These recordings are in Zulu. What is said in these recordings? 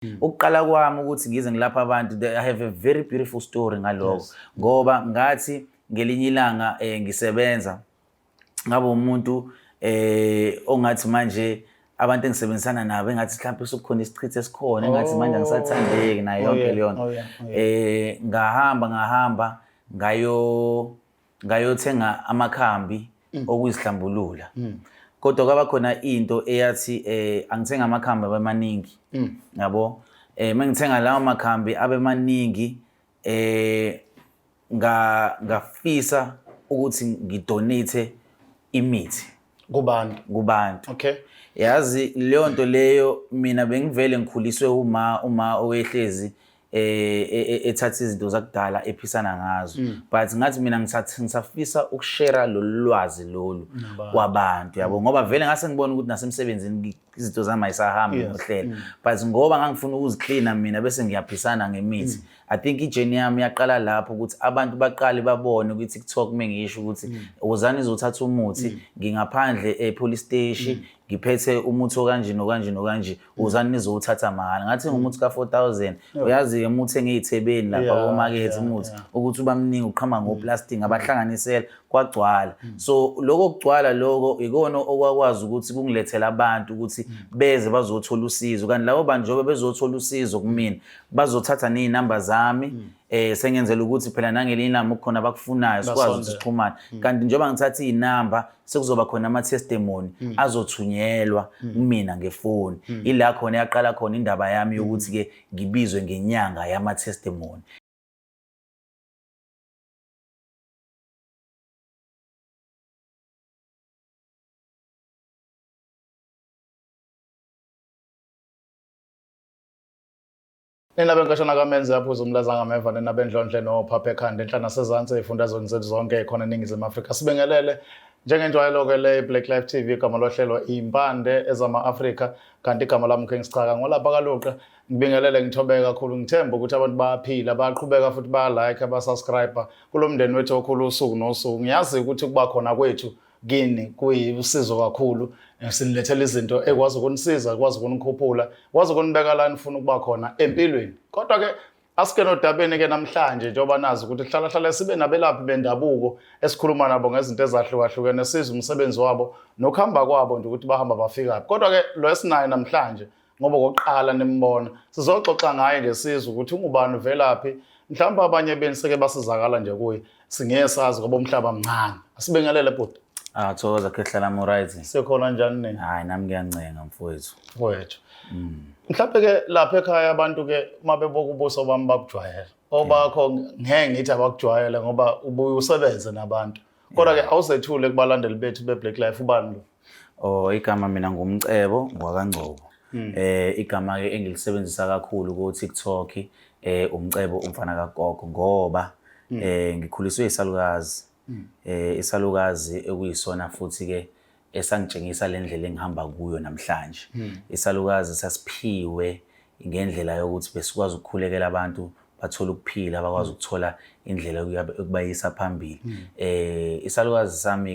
Ukuqala kwami ukuthi ngize ngilapha abantu, I have a very beautiful story ngaloko, ngoba ngathi ngelinye ilanga ngisebenza ngabe umuntu ongathi manje abantu engisebenzisana nabo engathi mhlawumbe sekukhona isichitho esikhona, engathi manje angisathandeki nayo yonke leyo nto. Ngahamba ngahamba ngayothenga amakhambi okuzihlambulula. Kodwa kwaba khona into eyathi angithenga amakhambi abe maningi. Yabo? Mengithenga lawo makhambi abe maningi, ngafisa ukuthi ngidonate imithi kubantu. Kubantu. Okay. Yazi leyo nto leyo, mina bengivele ngikhuliswe uma owehlezi ethatha izinto zakudala ephisana ngazo, but ngathi mina ngisafisa ukushare lolu lwazi lolu kwabantu, yabo, ngoba vele ngase ngibona ukuthi nasemsebenzini izinto zami ayisahambi ngohlelo, but ngoba ngangifuna ukuziklina mina bese ngiyaphisana ngemithi. I think ijourney yami yaqala lapho, ukuthi abantu baqale babone kwi-TikTok mengisho ukuthi wozani izothatha umuthi, ngingaphandle e-police station ngiphethe umuthi okanje nokanje nokanje, wozani nizowuthatha mahhala. Ngathi ngumuthi ka-4000, uyazi-ke umuthi engiyithebeni lapha komakethe, umuthi ukuthi uba mningi uqhama ngoplastic, ngabahlanganisela kwagcwala. So lokho kugcwala lokho ikona okwakwazi ukuthi kungilethela abantu ukuthi beze bazothola usizo, kanti labo bantu njengoba bezothola usizo kumina bazothatha ney'namba zami, sengenzela ukuthi phela nangelinye ilanga kukhona abakufunayo sikwazi ukuthi sixhumane. Kanti njengoba ngithatha iy'namba sekuzoba khona ama-testimony azothunyelwa kumina ngefoni. Ila khona yaqala khona indaba yami yokuthi-ke ngibizwe ngenyanga yama-testimony. Nina benkashana kaMenzi aphuza umlaza ngameva, nina bendlondle nophapha ekhanda enhla nasezansi ey'fundazweni zethu zonke khona eNingizimu Afrika. Sibingelele njengenjwayelo-ke le Black Life TV, igama lohlelo Impande ezama-Afrika, kanti igama lami King Schaka ngolapha kaLuqa. Ngibingelele ngithobeke kakhulu, ngithemba ukuthi abantu bayaphila, bayaqhubeka futhi bayalike, basubscribe kulo mndeni wethu okhulu usuku nosuku. Ngiyazi ukuthi kuba khona kwethu kini kuyusizo kakhulu, sinilethela izinto ekwazi ukunisiza, ekwazi ukunikhuphula, ekwazi ukunibeka la nifuna ukuba khona empilweni. Kodwa ke asike nodabeni ke namhlanje, njengoba nazi ukuthi hlala hlala sibe nabelaphi bendabuko esikhuluma nabo ngezinto ezahlukahlukene, sizwe umsebenzi wabo nokuhamba kwabo nje ukuthi bahamba bafikaphi. Kodwa ke lo esinaye namhlanje, ngoba okokuqala nimbona, sizoxoxa ngaye nje sizwe ukuthi ungubani, uvelaphi, mhlawumbe abanye beni seke basizakala nje kuye, singeke sazi ngoba umhlaba mncane. Asibingelele bhuti. Ah, thokoza khehla lami, right? Sekhona njani nini? Hayi, nami ngiyancenga mfowethu. Mfowethu. Mhlawumbe ke lapha ekhaya abantu ke uma beboka ubuso bami bakujwayela. Obakho ngeke ngithi abakujwayele ngoba ubuye usebenze nabantu. Kodwa ke awuzethule kubalandeli bethu be-Black Life, ubani lo? Oh, igama mina nguMcebo ngwakaNgcobo. Igama ke engilisebenzisa kakhulu ku TikTok uMcebo umfana kagogo, ngoba ngikhuliswe isalukazi. Isalukazi ekuyisona futhi ke esangitshengisa le ndlela engihamba kuyo namhlanje. Isalukazi sasiphiwe ngendlela yokuthi besikwazi ukukhulekela abantu bathole ukuphila, bakwazi ukuthola indlela yokubayisa phambili. Isalukazi sami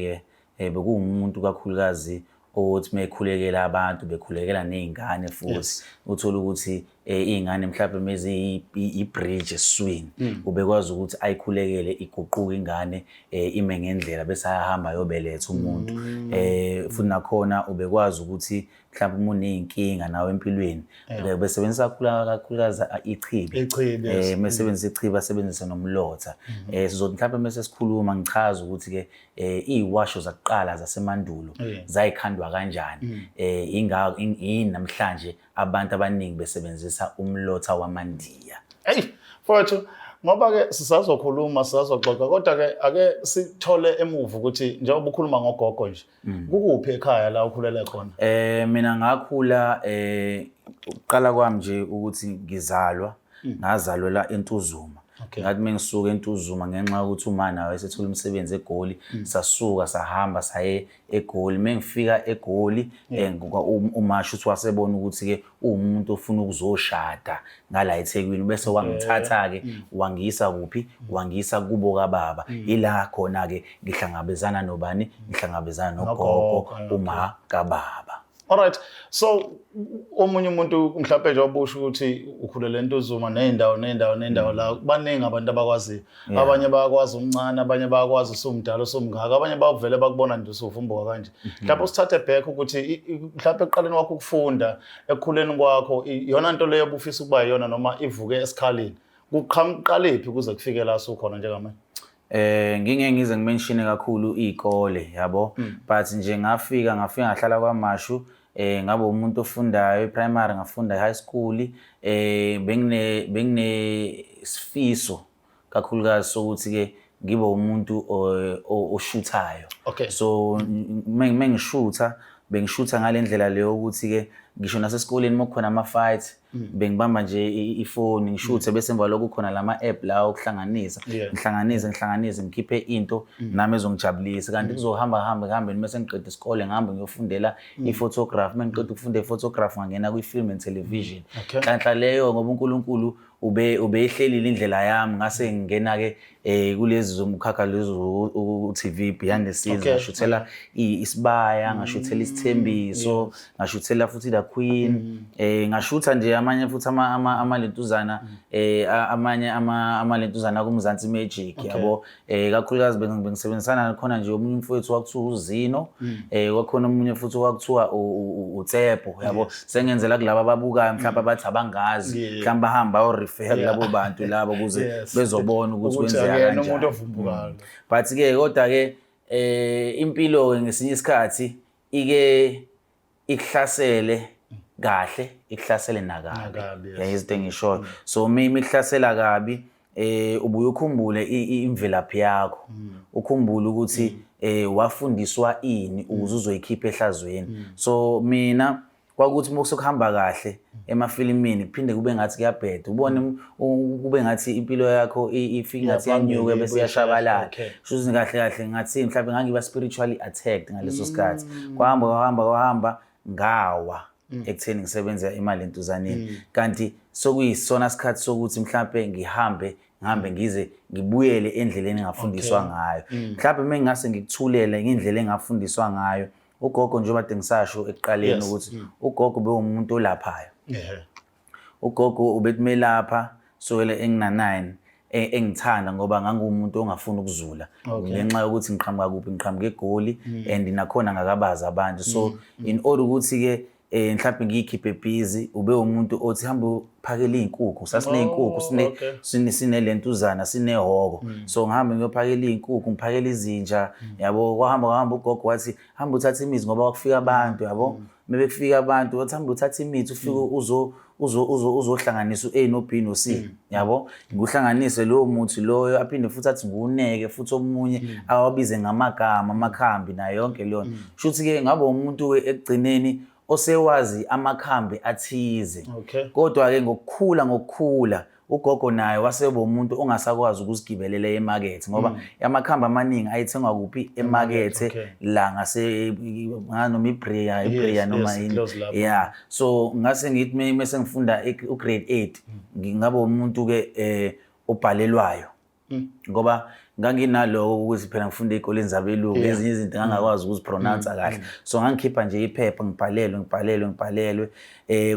ke bekuwumuntu kakhulukazi othi mekhulekela abantu bekhulekela nezingane futhi, uthola ukuthi iy'ngane mhlawumbe mezi i-bridge esiswini, ubekwazi ukuthi ayikhulekele iguquke ingane, ime ngendlela, bese ayahamba ayobeletha umuntu. Futhi nakhona ubekwazi ukuthi mhlawumbe uma uney'nkinga nawe empilweni, besebenzisa kakhulu kakhulukazi ichibi. Ichibi, yes. Mesebenzisa ichibi, asebenzise nomlotha. Sizothi mhlawumbe mase sikhuluma ngichaze ukuthi-ke iy'washo zakuqala zasemandulo zayikhandwa kanjani, yini namhlanje abantu abaningi besebenzisa umlotha wamandiya. Hey mfowethu, ngoba ke sisazokhuluma sisazoxoxa, kodwa ke ake sithole emuva ukuthi njengoba ukhuluma ngogogo nje, kukuphi ekhaya la ukhulele khona? Mina ngakhula, uqala kwami nje ukuthi ngizalwa, ngazalwela eNtuzuma. Ngathi mengisuka eNtuzuma, ngenxa yokuthi uma nawe esethola umsebenzi eGoli, sasuka sahamba saye eGoli. Mengifika eGoli, umasho uthi wasebona ukuthi ke uwumuntu ofuna ukuzoshada ngala eThekwini, bese wangithatha ke wangiyisa kuphi, wangiyisa kubo kababa. Ila khona ke ngihlangabezana nobani? Ngihlangabezana nogogo, Nogogo, uma kababa. Alright. So omunye umuntu mhlawumbe nje obusho ukuthi ukhulele eNtuzuma nezindawo nezindawo nezindawo la, baningi abantu abakwaziyo. Abanye bayakwazi umncane, abanye bayakwazi usumdala, usumngaka, abanye bavele bakubona nje usuvumbuka kanje. Mhlawumbe usithathe back ukuthi mhlawumbe ekuqaleni kwakho ukufunda, ekukhuleni kwakho, iyona nto leyo obufisa ukuba yiyona noma ivuke esikhaleni. Kuqhamuqalephi kuze kufike la sukhona njengamanje? Ngingeke ngize ngimenshine kakhulu iy'kole, yabo, but nje ngafika ngahlala KwaMashu, ngabe umuntu ofundayo e-primary, ngafunda e-high school. Bengine sifiso kakhulukazi sokuthi ke ngibe umuntu oshuthayo. So mengishutha, bengishutha ngale ndlela leyo ukuthi ke ngisho nasesikoleni uma kukhona ama-fight, bengibamba nje ifoni ngishuthe, bese emva lokho kukhona lama app la okuhlanganisa, ngihlanganise, ngihlanganise, ngikhiphe into nami ezongijabulisa. Kanti kuzohamba hambe kuhambe, mase ngiqeda isikole ngihambe ngiyofundela i-photography. Uma ngiqeda ukufunda i-photography, ngangena kwi-film and television. Nhlanhla leyo, ngoba uNkulunkulu ubeyihlelile indlela yami, ngase ngingena ke kulezi zomkhakha lezi u-TV, behind the scenes. Ngashuthela Isibaya, ngashuthela Isithembiso, ngashuthela futhi The Queen, ngashutha nje amanye futhi amalentuzana, amanye amalentuzana kuMzansi Magic, yabo. Kakhulukazi bengisebenzisana khona nje omunye umfowethu wakuthiwa uZino, kwakhona omunye futhi kwakuthiwa uTsepo, yabo. Sengenzela kulaba ababukayo mhlawumbe abathi abangazi, mhlawumbe bahamba bayorefer kulabo bantu labo ukuze bezobona ukuthi ukuthi kwenzeka akuyena kanjani. Umuntu ovumbukayo. But ke kodwa ke impilo ke ngesinye isikhathi ike ikuhlasele kahle, ikuhlasele nakabi. Nakabi, yes. Yeah, izinto engishoyo. So uma ikuhlasela kabi, ubuye ukhumbule imvelaphi yakho, ukhumbule ukuthi wafundiswa ini ukuze uzoyikhipha ehlazweni. So mina kwakuthi uma sekuhamba kahle emafilimini, kuphinde kube ngathi kuyabheda, ubone kube ngathi impilo yakho ifike ngathi Iyaphambili, iyanyuka bese ibuye iyashabalala. Kusho ukuthi kahle kahle ngathi mhlawumbe ngangiba spiritually attacked ngaleso sikhathi. Kwahamba kwahamba kwahamba, ngawa ekutheni ngisebenza imali entuzaneni, kanti sokuyisona sikhathi sokuthi mhlambe ngihambe ngihambe ngize ngibuyele endleleni engafundiswa ngayo. Mhlawumbe uma ngingase ngikuthulele ngendlela engafundiswa ngayo ugogo, njengoba kade ngisasho ekuqaleni ukuthi ugogo bewumuntu olaphayo. Ugogo ubekumelapha sukela engina-9, engithanda ngoba nganguwumuntu ongafuni ukuzula ngenxa yokuthi ngiqhamuka kuphi, ngiqhamuka eGoli, and nakhona ngakabazi abantu. So in order ukuthi-ke mhlawumbe ngiyikhiphe busy, ube umuntu othi hamba uphakele iy'nkukhu. Sasiney'nkukhu, sinelentuzana, sinehhoko. So ngihambe ngiyophakela iy'nkukhu, ngiphakele izinja, yabo. Kwahamba kwahamba, ugogo wathi hamba uthathe imithi, ngoba kwakufika abantu, yabo. Uma bekufika abantu, wathi hamba uthathe imithi, ufike uzo uzo uzo uzohlanganisa u-A no-B no-C, yabo, ngikuhlanganise lowo muthi loyo. Aphinde futhi athi ngiwuneke futhi omunye, awabize ngamagama amakhambi nayo yonke leyo nto. Kusho ukuthi-ke ngabe umuntu-ke ekugcineni osewazi amakhambi athize. Kodwa-ke ngokukhula ngokukhula, ugogo naye waseba umuntu ongasakwazi ukuzigibelela emakethe, ngoba amakhambi amaningi ayethengwa kuphi? Emakethe. La ngase noma iBerea, iBerea noma yini. Close lapho. Yeah, so ngase ngithi mese ngifunda ugrade 8, ngingabe umuntu ke obhalelwayo, ngoba nganginaloko ukuthi phela ngifunda ey'koleni zabelungu, ezinye izinto ngangakwazi ukuzipronounce kahle. So ngangikhipha nje iphepha, ngibhalelwe, ngibhalelwe, ngibhalelwe.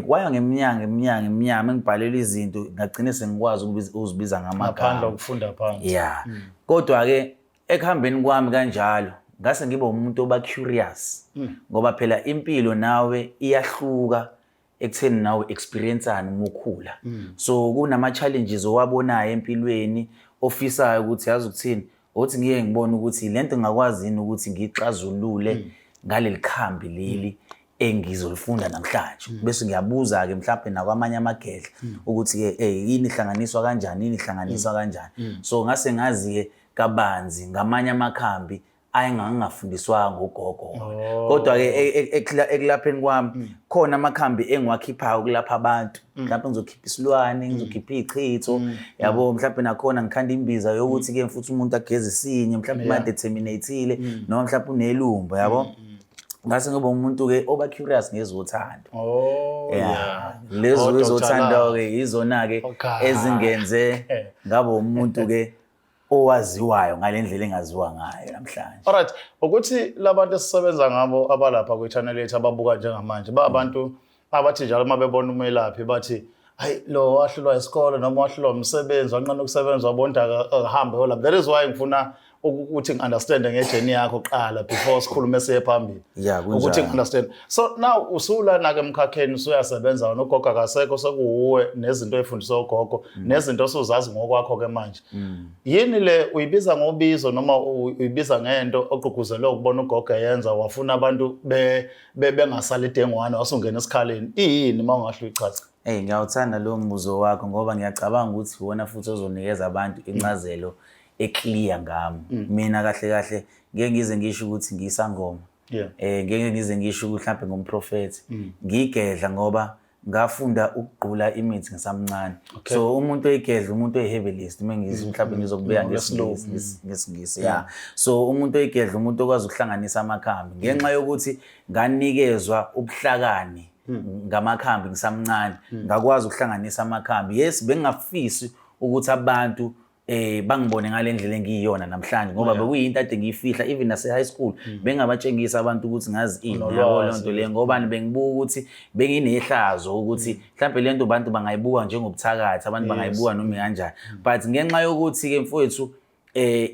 Kwaya ngeminyaka, ngeminyaka, ngeminyaka, mengibhalelwa izinto, ngagcine sengikwazi ukuzibiza ngaphandle ngamagama. Kokufunda phansi. Yeah, kodwa-ke ekuhambeni kwami kanjalo, ngase ngibe umuntu oba curious, ngoba phela impilo nawe iyahluka ekutheni nawe experience-ani uma ukhula. So kunama-challenges owabonayo empilweni, ofisayo ukuthi yazi ukuthini, ukuthi ngiye ngibone ukuthi lento ngingakwazi yini ukuthi ngiyixazulule ngaleli khambi leli engizolifunda namhlanje. Bese ngiyabuza-ke mhlawumbe nakwamanye amagedla ukuthi-ke yini ihlanganiswa kanjani, yini ihlanganiswa kanjani. So ngase ngazi-ke kabanzi ngamanye amakhambi ayengangafundiswanga ugogo. Kodwa-ke ekulapheni kwami khona amakhambi engiwakhiphayo ukulapha abantu. Mhlawumbe ngizokhipha isilwane, ngizokhipha iy'chitho, yabo. Mhlawumbe nakhona ngikhanda imbiza yokuthi-ke futhi umuntu ageze isinye, mhlawumbe uma determinate-ile noma mhlawumbe unelumbo, yabo. Ngase ngibe umuntu-ke oba curious ngezothando. Yeah, lezo Oh, Dr. ezothando-ke yizona-ke ezingenze ngabe umuntu-ke. Owaziwayo ngalendlela engaziwa ngayo namhlanje. Alright, ukuthi labantu esisebenza ngabo abalapha kwi-channel yethu ababuka njengamanje ba abantu abathi njalo uma bebona umelaphi bathi, "Hayi, lo wahlulwa isikole noma wahlulwa umsebenzi, wanqena ukusebenza, wabonda, akahambe yolapha." That is why ngifuna ukuthi ngi-understande nge-journey yakho kuqala before sikhulume siye phambili. Yeah, kunjalo. Ukuthi ngi-understand. So now usulana-ke emkhakheni, usuyasebenza wena, ugogo akasekho, sekuwuwe nezinto ey'fundiswe ugogo nezinto osuzazi ngokwakho-ke manje. Yini le uyibiza ngobizo noma uyibiza ngento ogqugquzelwe ukubona ugogo eyenza, wafuna abantu bengasali dengwane, wasungena esikhaleni? Iyini uma ungahle uyichaze? Hey, ngiyawuthanda lowo mbuzo wakho ngoba ngiyacabanga ukuthi iwona futhi ozonikeza abantu incazelo e-clear ngami. Mina kahle kahle ngeke ngize ngisho ukuthi ngiyisangoma. Ngeke ngize ngisho ukuthi mhlambe ngumprofethi. Ngiyigedla ngoba ngafunda ukugqula imithi ngisamncane. So umuntu oyigedla, umuntu oyi-herbalist, uma ngithi mhlawumbe ngizokubeka Ngesilungu. ngesiNgisi, yeah. So umuntu oyigedla umuntu okwazi ukuhlanganisa amakhambi. Ngenxa yokuthi nganikezwa ubuhlakani ngamakhambi ngisamncane, ngakwazi ukuhlanganisa amakhambi. Yes, bengingafisi ukuthi abantu bangibone ngale ndlela engiyiyona namhlanje ngoba bekuyinto ade ngiyifihla even nase high school, bengabatshengisa abantu ukuthi ngazi ini, yabo, Unolwazi. Lonto le ngoba bengibuka ukuthi benginehlazo ukuthi mhlambe lento abantu bangayibuka njengobuthakathi, abantu bangayibuka noma kanjani. But ngenxa yokuthi ke mfowethu,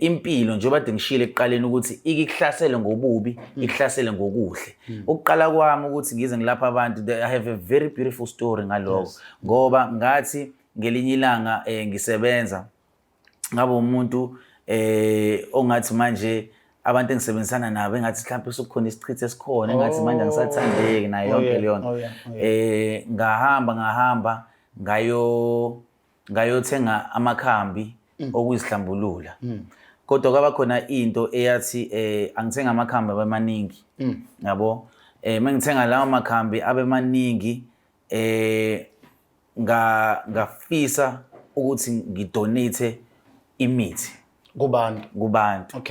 impilo njengoba kade ngishilo ekuqaleni ukuthi ikikuhlasele ngobubi, ikuhlasele ngokuhle. Ukuqala kwami ukuthi ngize ngilapha abantu, I have a very beautiful story ngalokho ngoba ngathi ngelinye ilanga ngisebenza, ngabe umuntu ongathi manje abantu engisebenzisana nabo engathi mhlawumbe sekukhona isichitho esikhona, engathi manje angisathandeki nayo yonke leyo nto. Ngahamba ngahamba ngayothenga amakhambi okuzihlambulula, kodwa kwaba khona into eyathi angithenga amakhambi abe maningi, yabo. Mengithenga lawo makhambi abe maningi, ngafisa ukuthi ngidonate imithi kubantu. Kubantu.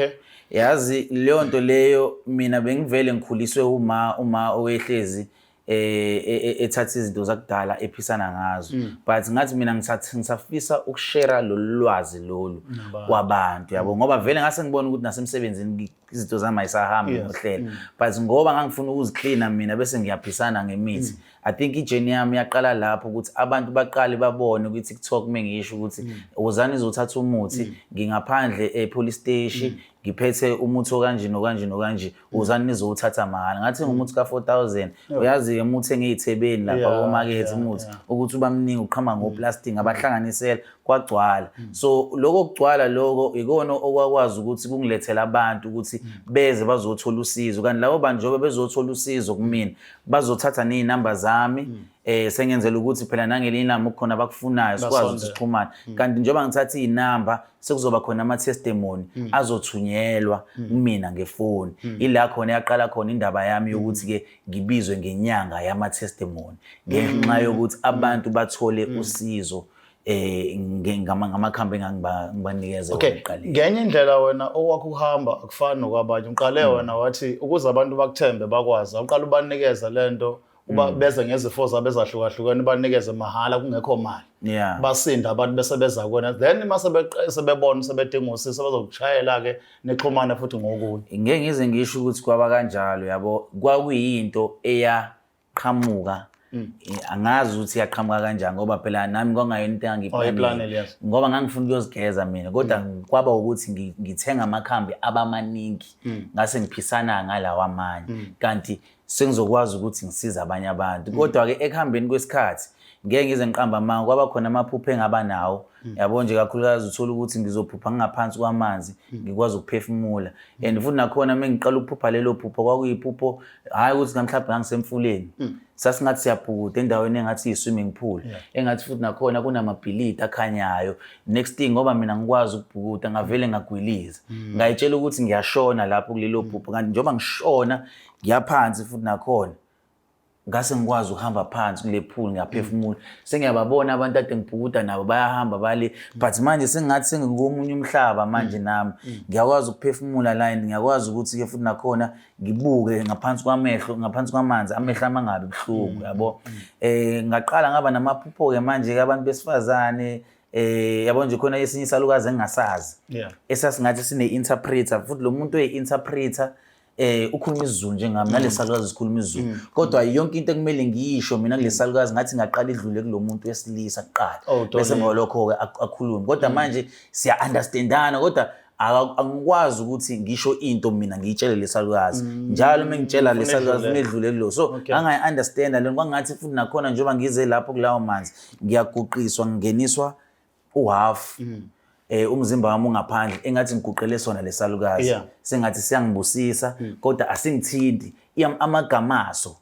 Yazi leyo nto leyo, mina bengivele ngikhuliswe uma owehlezi ethatha izinto zakudala ephisana ngazo, but ngathi mina ngisafisa ukushare lolu lwazi lolu kwabantu, yabo, ngoba vele ngase ngibona ukuthi nasemsebenzini izinto zami ayisahambi ngohlelo, but ngoba ngangifuna ukuziklina mina bese ngiyaphisana ngemithi. I think i-journey yami yaqala lapho ukuthi abantu baqale babone kwi-TikTok mengisho ukuthi wozani izothatha umuthi, ngingaphandle e-police station, ngiphethe umuthi okanje nokanje nokanje, wozani nizowuthatha mahhala. Ngathi ngumuthi ka-4000, uyazi-ke umuthi engiy'thebeni lapha komakethe, umuthi ukuthi uba mningi uqhama ngoplastic, ngabahlanganisela kwagcwala. So lokho kugcwala lokho ikona okwakwazi ukuthi kungilethele abantu ukuthi beze bazothola usizo, kanti labo bantu njengoba bezothola usizo kumina bazothatha ney'namba zami, sengenzela ukuthi phela nangelinye ilanga kukhona abakufunayo sikwazi ukuthi Basondele. sixhumane. Kanti njengoba ngithatha iy'namba sekuzoba khona ama-testimony azothunyelwa kumina ngefoni. Ila khona yaqala khona indaba yami yokuthi-ke ngibizwe ngenyanga yama-testimony ngenxa yokuthi abantu bathole usizo ngamakhambi engangibanikeza wona ekuqaleni. Ngenye indlela wena okwakho ukuhamba akufani nokwabanye. Uqale wena wathi ukuze abantu bakuthembe bakwazi, awuqala ubanikeze lento uba beze ngezifo zabo ezahlukahlukene, ubanikeze mahhala kungekho mali. Basinda abantu bese beza kuwena, then uma sebebona sebedinga usizo bazokushayela-ke nixhumane futhi ngokunye. Ngeke ngize ngisho ukuthi kwaba kanjalo, yabo, kwakuyinto eyaqhamuka. Angazi ukuthi yaqhamuka kanjani ngoba phela nami kwangayona into Oyiplanile, engangiyiplanile ngoba ngangifuna ukuyozigeza mina, kodwa kwaba ukuthi ngithenga amakhambi abamaningi ngase ngiphisana ngalawa amanye, kanti sengizokwazi ukuthi ngisize abanye abantu. Kodwa-ke ekuhambeni kwesikhathi, ngeke ngize ngiqamba amanga, kwaba khona amaphupho engaba nawo, yabo nje, kakhulukazi uthola ukuthi ngizophupha ngingaphansi kwamanzi, ngikwazi ukuphefumula. And futhi nakhona uma ngiqala ukuphupha lelo phupho, kwakuyiphupho hhayi ukuthi mhlawumbe ngangisemfuleni, sasingathi siyabhukuda endaweni engathi iyi-swimming pool, engathi futhi nakhona kunamabhilidi akhanyayo. Next thing, ngoba mina ngikwazi ukubhukuda, ngavele ngagwiliza, ngayitshela ukuthi ngiyashona lapho kulelo phupho. Kanti njengoba ngishona ngiyaphansi futhi nakhona ngase ngikwazi ukuhamba phansi kule pool, ngiyaphefumula, sengiyababona abantu ade ngibhukuda nabo bayahamba bale, but manje sengathi sengikomunye umhlaba manje, nami ngiyakwazi ukuphefumula la and ngiyakwazi ukuthi-ke futhi nakhona ngibuke ngaphansi kwamehlo, ngaphansi kwamanzi, amehlo ami angabi buhlungu, yabo. Ngaqala ngaba namaphupho-ke manje-ke abantu besifazane. Yabo nje, khona esinye isalukazi engingasazi esasingathi sine-interpreter, futhi lo muntu oyi-interpreter ukhuluma isiZulu njengami, nalesalukazi sikhuluma isiZulu, kodwa yonke into ekumele ngiyisho mina kulesalukazi ngathi ngaqala idlule kulo muntu wesilisa kuqala, Oh, bese Dolly. ngolokho-ke akhulume. Kodwa manje siya-understandana, kodwa angikwazi ukuthi ngisho into mina ngiyitshele lesalukazi njalo. Uma ngitshela Ufuna lesalukazi, idlule. funa edlule kulo. So angayi-understanda lento. Kwangathi futhi nakhona njengoba ngize lapho kulawo manzi, ngiyaguqiswa, ngingeniswa uhalf, umzimba wami ungaphandle, engathi ngiguqele sona lesalukazi, sengathi siyangibusisa, kodwa asingithinti. Amagama aso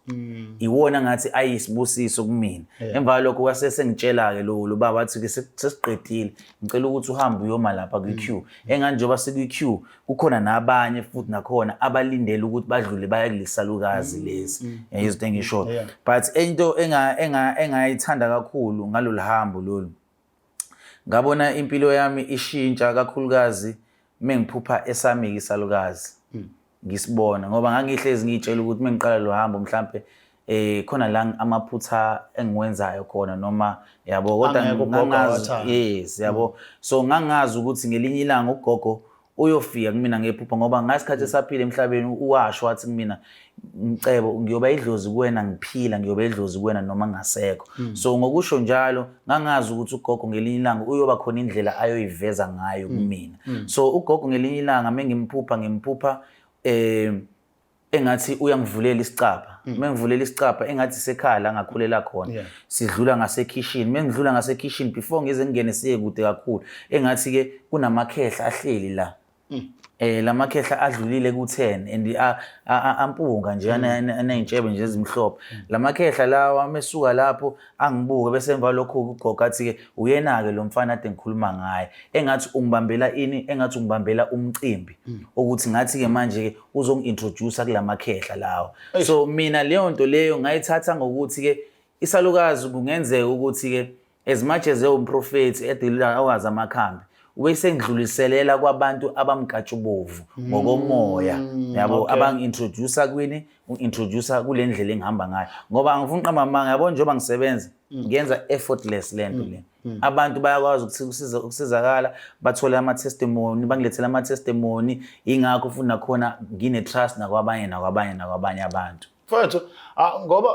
iwona ngathi ayisibusiso kumina. Emva kwalokho kwase sengitshela-ke lo baba, wathi-ke sesiqedile, ngicela ukuthi uhambe uyoma lapha kwi-queue. Engani njengoba sikwi-queue, kukhona nabanye futhi nakhona abalindele ukuthi badlule baye kulesalukazi lesi. Izinto engishoyo, but into engayithanda kakhulu ngalolu hambo lolu, ngabona impilo yami ishintsha kakhulukazi mengiphupha esami isalukazi ngisibona, ngoba ngangihlezi ngiyitshela ukuthi mengiqala lo hambo, mhlambe khona la amaphutha engiwenzayo khona noma, yabo, kodwa Angeke ugogo ngangazi awathande. Yes, yabo. So ngangazi ukuthi ngelinye ilanga ugogo uyofika kumina ngephupha, ngoba ngasikhathi esaphila emhlabeni uwasho wathi kumina, "Mcebo, ngiyoba idlozi kuwena ngiphila, ngiyoba idlozi kuwena noma ngingasekho." So ngokusho njalo, ngangazi ukuthi ugogo ngelinye ilanga uyoba khona indlela ayoyiveza ngayo kumina. So ugogo ngelinye ilanga mengimphupha, ngimphupha engathi uyangivulela isicabha. Mengivulela isicabha, engathi sekhaya la ngakhulela khona, sidlula ngasekhishini. Mengidlula ngasekhishini, before ngize ngingene siye kude kakhulu, engathi-ke kunamakhehla ahleli la. Lamakhehla adlulile ku-10 and ampunga nje, aney'ntshebe nje ezimhlophe. Lamakhehla lawa mesuka lapho angibuke, bese emva lokho ugogo athi-ke, "Uyena-ke lo mfana ade ngikhuluma ngaye." Engathi ungibambela ini, engathi ungibambela umcimbi, ukuthi ngathi-ke manje-ke uzongi-introduce kulamakhehla lawa. So mina leyo nto leyo ngayithatha ngokuthi-ke isalukazi kungenzeka ukuthi-ke, as much as ewumprofethi edilila awazi amakhambi, ubesengidluliselela kwabantu abamnkatshubovu ngokomoya, yabo, abangi-introduce kwini, ungi-introduce kule ndlela engihamba ngayo, ngoba angifuni uqamba amanga, yabo. Njengoba ngisebenza, ngiyenza effortless le nto le, abantu bayakwazi ukusizakala, bathole ama-testimony, bangilethele ama-testimony. Ingakho futhi nakhona ngine-trust nakwabanye nakwabanye nakwabanye abantu. Mfowethu, ngoba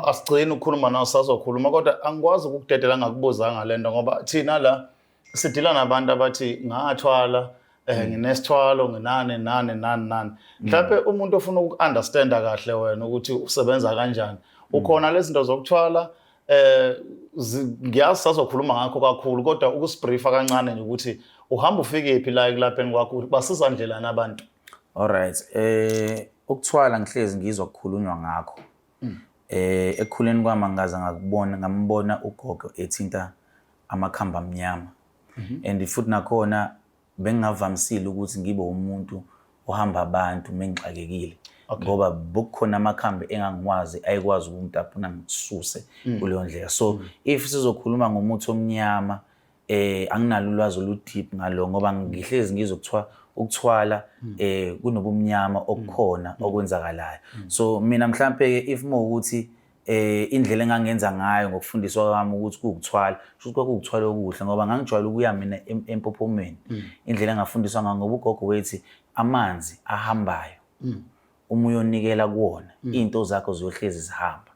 asigcini ukukhuluma nawe, sazokhuluma, kodwa angikwazi ukukudedela ngakubuzanga le nto, ngoba thina la sidila nabantu abathi ngathwala, nginesithwalo, nginani nani nani nani. Mhlawumbe umuntu ofuna uku-understanda kahle wena ukuthi usebenza kanjani, ukhona lezi zinto zokuthwala, ngiyazi sazokhuluma ngakho kakhulu, kodwa ukusibriefa kancane nje ukuthi uhamba ufike phi la ekulapheni kwakho, basiza ndlelani abantu? Alright, ukuthwala ngihlezi ngizwa kukhulunywa ngakho. Ekukhuleni kwami angikaze ngakubona, ngambona ugogo ethinta amakhamba amnyama. And futhi nakhona bengingavamisile ukuthi ngibe umuntu ohamba abantu mengixakekile. Ngoba bukukhona amakhambi engangiwazi ayekwazi ukungitapuna ngikususe kuleyo ndlela. So if sizokhuluma ngomuthi omnyama, anginalo ulwazi olu deep ngalo, ngoba ngihlezi ngizwe kuthiwa ukuthwala kunobumnyama okukhona okwenzakalayo. So mina mhlambe ke if mawukuthi indlela engangenza ngayo ngokufundiswa kwami ukuthi kuwukuthwala, kusho ukuthi kwakuwukuthwala okuhle, ngoba ngangijwayele ukuya mina empophomeni, indlela engafundiswa ngayo, ngoba ugogo wethi amanzi ahambayo, uma uyonikela kuwona, iy'nto zakho ziyohlezi zihamba.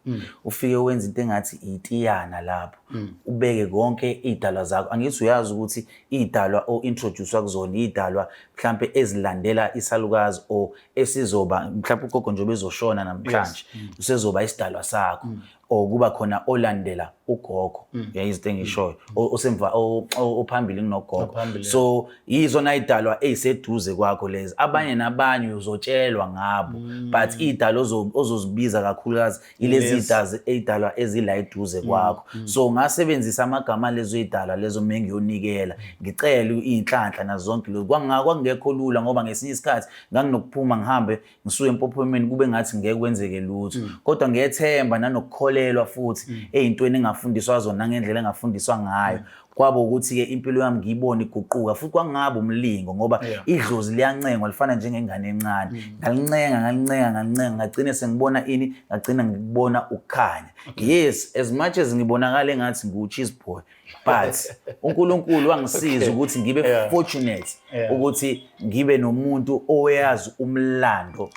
Ufike wenza into engathi itiyana lapho, ubeke konke iy'dalwa zakho. Angithi uyazi ukuthi iy'dalwa o-introduce-wa kuzona, iy'dalwa mhlampe ezilandela isalukazi or esizoba mhlampe ugogo njengoba ezoshona namhlanje, usezoba isidalwa sakho, or kuba khona olandela ugogo, yayizinto engishoyo, osemva ophambili kunogogo. Ophambili. So yizona idalwa ey'seduze kwakho lezi. Abanye nabanye uzotshelwa ngabo, but iy'dalwa ozozibiza kakhulukazi ilezi Lezi. Ey'dalwa ezila eduze kwakho. So ngasebenzisa amagama alezo y'dalwa lezo mengiyonikela, ngicele iy'nhlanhla nazo zonke lezo. Kwakungekho lula, ngoba ngesinye isikhathi nganginokuphuma ngihambe ngisuke empophomeni, kube ngathi ngeke kwenzeke lutho, kodwa ngiyethemba nanokukholelwa futhi ey'ntweni engafundiswa zona nangendlela engafundiswa ngayo, kwaba ukuthi-ke impilo yami ngiyibone iguquka. Futhi kwangaba umlingo, ngoba idlozi liyancengwa, lifana njengengane encane. Ngalincenga, ngalincenga, ngalincenga, ngagcine sengibona ini, ngagcina ngikubona ukukhanya. Yes, as much as ngibonakala engathi ngiwu-cheese boy. But uNkulunkulu wangisiza ukuthi ngibe fortunate ukuthi ngibe nomuntu owayazi umlando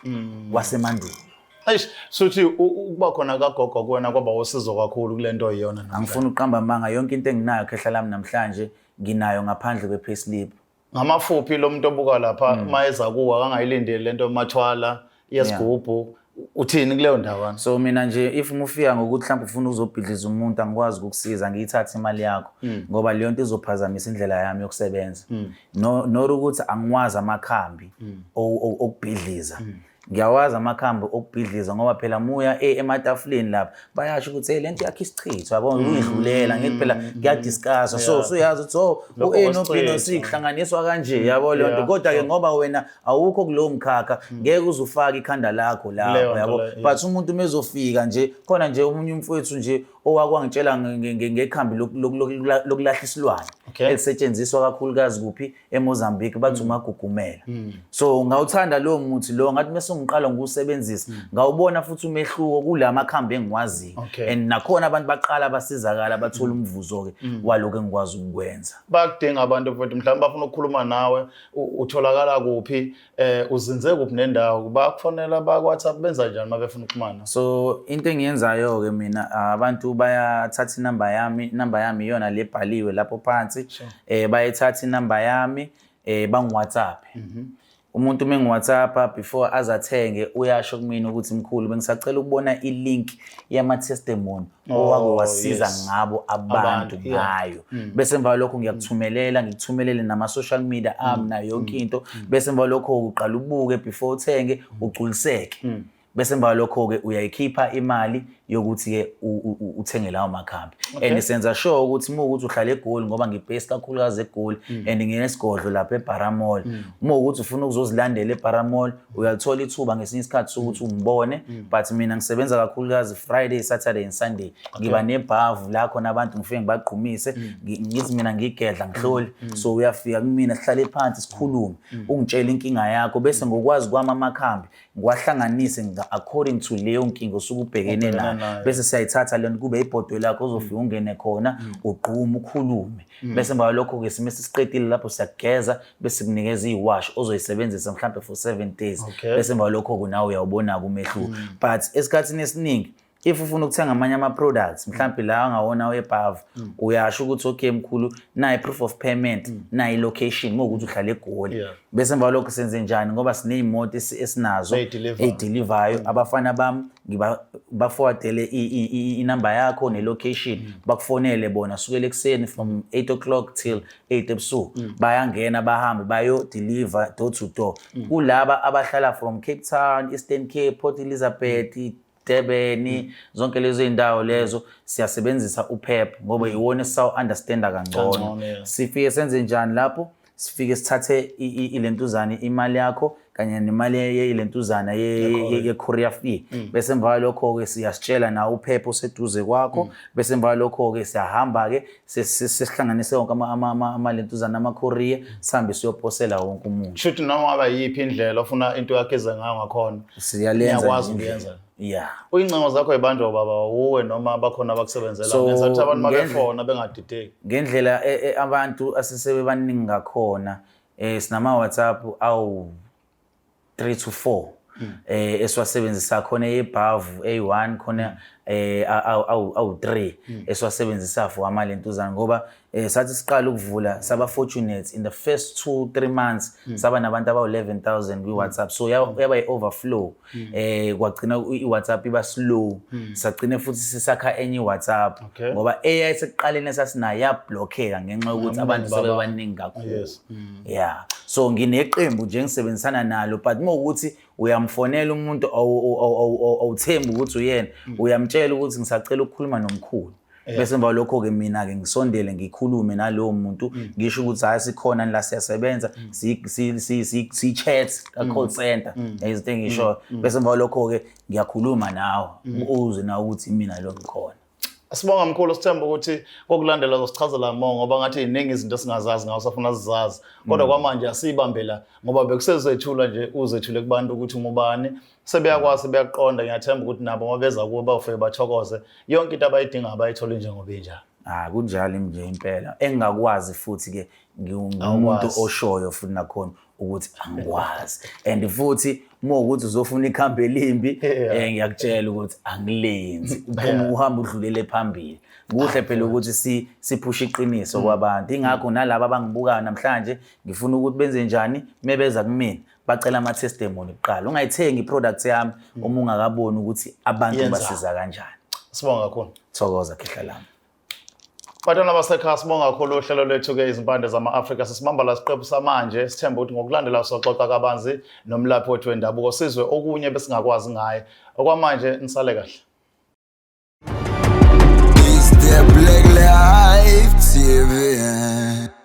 wasemandulo. Eish, suthi ukuba khona kagogo kuwena kwaba usizo kakhulu kule nto iyona namhlanje. Angifuni ukuqamba amanga, yonke into enginayo, khehla lami, namhlanje nginayo ngaphandle kwe-payslip. Ngamafuphi, lo muntu obuka lapha mayeza kuwa akangayilindeli lento mathwala yesigubhu, uthini kuleyo ndawana? So mina nje, if mufika ngokuthi mhlawumbe ufuna ukuzobhidliza umuntu, angikwazi ukukusiza, ngiyithathe imali yakho, ngoba leyo nto izophazamisa indlela yami yokusebenza. No, not ukuthi angiwazi amakhambi okubhidliza. Ngiyawazi amakhambi okubhidliza, ngoba phela muya ematafuleni lapha bayasho ukuthi, "Hey, lento yakho isichitho," yabo, uyidlulela ngithi phela kuyadiscusswa, so usuyazi ukuthi, oh, Lokho u-A no B no C kwesichitho. kuhlanganiswa kanje, yabo, leyo nto. Kodwa-ke ngoba wena awukho kulowo mkhakha, ngeke uze ufake ikhanda lakho lapho, Kuleyo nto yabo. leyo, But umuntu uma ezofika nje khona nje, omunye umfowethu nje owakwangitshela ngekhambi lokulahla isilwane elisetshenziswa kakhulukazi kuphi, eMozambique, bathi umagugumela. So ngawuthanda lowo muthi lo, ngathi mase ngiqala ngiwusebenzisa, ngawubona futhi umehluko kula makhambi engiwaziyo. And nakhona abantu baqala basizakala, bathola umvuzo-ke walokhu engikwazi ukukwenza. Bayakudinga abantu futhi, mhlawumbe bafuna ukukhuluma nawe, utholakala kuphi, uzinze kuphi nendawo, bakufonela, bakwa-WhatsApp, benza njani uma befuna ukuxhumana? So into engiyenzayo-ke mina, abantu bayathatha inamba yami. Inamba yami iyona le ebhaliwe lapho phansi. Bayithatha inamba yami, bangi-WhatsApp. Umuntu uma engi-WhatsApp, before aze athenge, uyasho kumina ukuthi, "Mkhulu, bengisacela ukubona i-link yama-testimony owake wasiza ngabo abantu Abantu, yeah. ngayo." Bese emva kwalokho ngiyakuthumelela, ngikuthumelele nama-social media ami nayo yonke into. Bese emva kwalokho uqala ubuke before uthenge, ugculiseke. Bese emva kwalokho-ke uyayikhipha imali yokuthi-ke uthenge lawo makhambi. And senza sure ukuthi uma ukuthi uhlala eGoli, ngoba ngibhesi kakhulukazi eGoli and nginesigodlo lapha eBara Mall, uma ukuthi ufuna ukuzozilandela eBara Mall, uyalithola ithuba ngesinye isikhathi sokuthi ungibone. But mina ngisebenza kakhulukazi Friday, Saturday and Sunday. Ngiba nebhavu la khona abantu ngifike ngibagqumise. Ngithi mina ngigedla ngihloli. So uyafika kumina, sihlale phansi, sikhulume, ungitshele inkinga yakho, bese ngokwazi kwami amakhambi ngiwahlanganise according to leyo nkinga osuke ubhekene Ubhekene nayo. nayo. Bese siyayithatha lento kube ibhodwe lakho, ozofika ungene khona, ugqume, ukhulume. Bese emva kwalokho-ke sime sesiqedile lapho, siyakugeza, bese sikunikeza iwashi ozoyisebenzisa mhlampe for 7 days. Bese emva kwalokho-ke nawe uyawubona-ke umehluko. But esikhathini esiningi, if ufuna ukuthenga amanye ama-products, mhlampe la angawona webhavu, uyasho ukuthi, "Okay mkhulu, nayi proof of payment, nayi location," uma ukuthi uhlala eGoli. Bese emva kwalokho senze njani? Ngoba siney'moto esinazo Ey'delivayo. ey'delivayo. Abafana bami baforwardele inamba yakho ne-location, bakufonele bona sukela ekuseni from 8 o'clock till 8 ebusuku. Bayangena, bahambe bayo-deliver door to door kulaba abahlala from Cape Town, Eastern Cape, Port Elizabeth, Durban, zonke lezo iy'ndawo lezo. Siyasebenzisa uPep ngoba iwona esisawu-understanda kangcono. Kangcono, yeah. Sifike senze njani lapho? Sifike sithathe ilentuzana, imali yakho kanye nemali yelentuzana ye-courier fee. Bese emva kwalokho-ke siyasitshela nawe uphepha oseduze kwakho. Bese emva kwalokho-ke siyahamba-ke, sesihlanganise wonke amalentuzana, ama-courier, sihambe siyoposela wonke umuntu. Shuthi noma ngaba yiphi indlela ofuna into yakho ize ngayo ngakhona, Siyalenza niyakwazi nje indlela. ukuyenza. Yeah. Uy'ncingo zakho yibanjwa ubaba wuwe noma bakhona abakusebenzela? So, Ngenza ukuthi abantu mabefona bengadideki. Ngendlela abantu asesebebaningi ngakhona, sinama WhatsApp awu 3 to 4 esiwasebenzisa khona, eyebhavu eyi-1 khona, awu 3 esiwasebenzisa for amalentuzana, ngoba sathi siqala ukuvula saba fortunate, in the first 2 3 months saba nabantu abawu 11,000 kwi-WhatsApp. So yaba i-overflow, kwagcina i-WhatsApp iba slow, sagcine futhi sisakha enye i-WhatsApp, ngoba eyayisekuqaleni esasinayo yablockeka ngenxa yokuthi abantu sebebaningi kakhulu. Yeah, so ngineqembu nje engisebenzisana nalo, but uma ukuthi uyamfonela umuntu, awuthembi ukuthi uyena, uyamtshela ukuthi, "Ngisacela ukukhuluma nomkhulu." Bese emva kwalokho-ke mina-ke ngisondele, ngikhulume nalowo muntu, ngisho ukuthi, "Hhayi, sikhona la, siyasebenza, si-chat ka-call center," izinto engishoyo. Bese emva kwalokho-ke ngiyakhuluma nawe, uzwe nawe ukuthi mina lo ngikhona. Sibonga mkhulu, sithemba ukuthi kokulandela uzosichazela more, ngoba ngathi ziningi izinto esingazazi ngawo, safuna sizazi. Kodwa kwamanje asiyibambe la, ngoba bekusezethula nje, uzethule kubantu ukuthi ungubani. Sebeyakwazi, sebeyaqonda. Ngiyathemba ukuthi nabo uma beza kuwe bawufike bathokoze. Yonke into abayidingayo bayithole njengoba injalo. Ah, kunjalo nje impela. Engingakwazi futhi ke ngiwumuntu Awukwazi. oshoyo futhi nakhona ukuthi angikwazi. And futhi uma ukuthi uzofuna ikhambi elimbi, ngiyakutshela ukuthi angilenzi. Uphuma uhamba udlulele phambili. Kuhle phela ukuthi siphushe iqiniso kwabantu. Ingakho nalaba abangibukayo namhlanje ngifuna ukuthi benze njani mebeza kumina, bacela ama-testimony kuqala. Ungayithengi i-product yami uma ungakaboni ukuthi abantu Yenzani. basiza kanjani. Sibonga kakhulu. Thokoza, khehla lami. Bantwana basekhaya, sibonga kakhulu. Uhlelo lwethu-ke Izimpande Zama-Afrika sisibamba la siqephu samanje. Sithemba ukuthi ngokulandela soxoxa kabanzi nomlaphi wethu wendabuko, sizwe okunye besingakwazi ngaye. Okwamanje nisale kahle. It's the Black Life TV.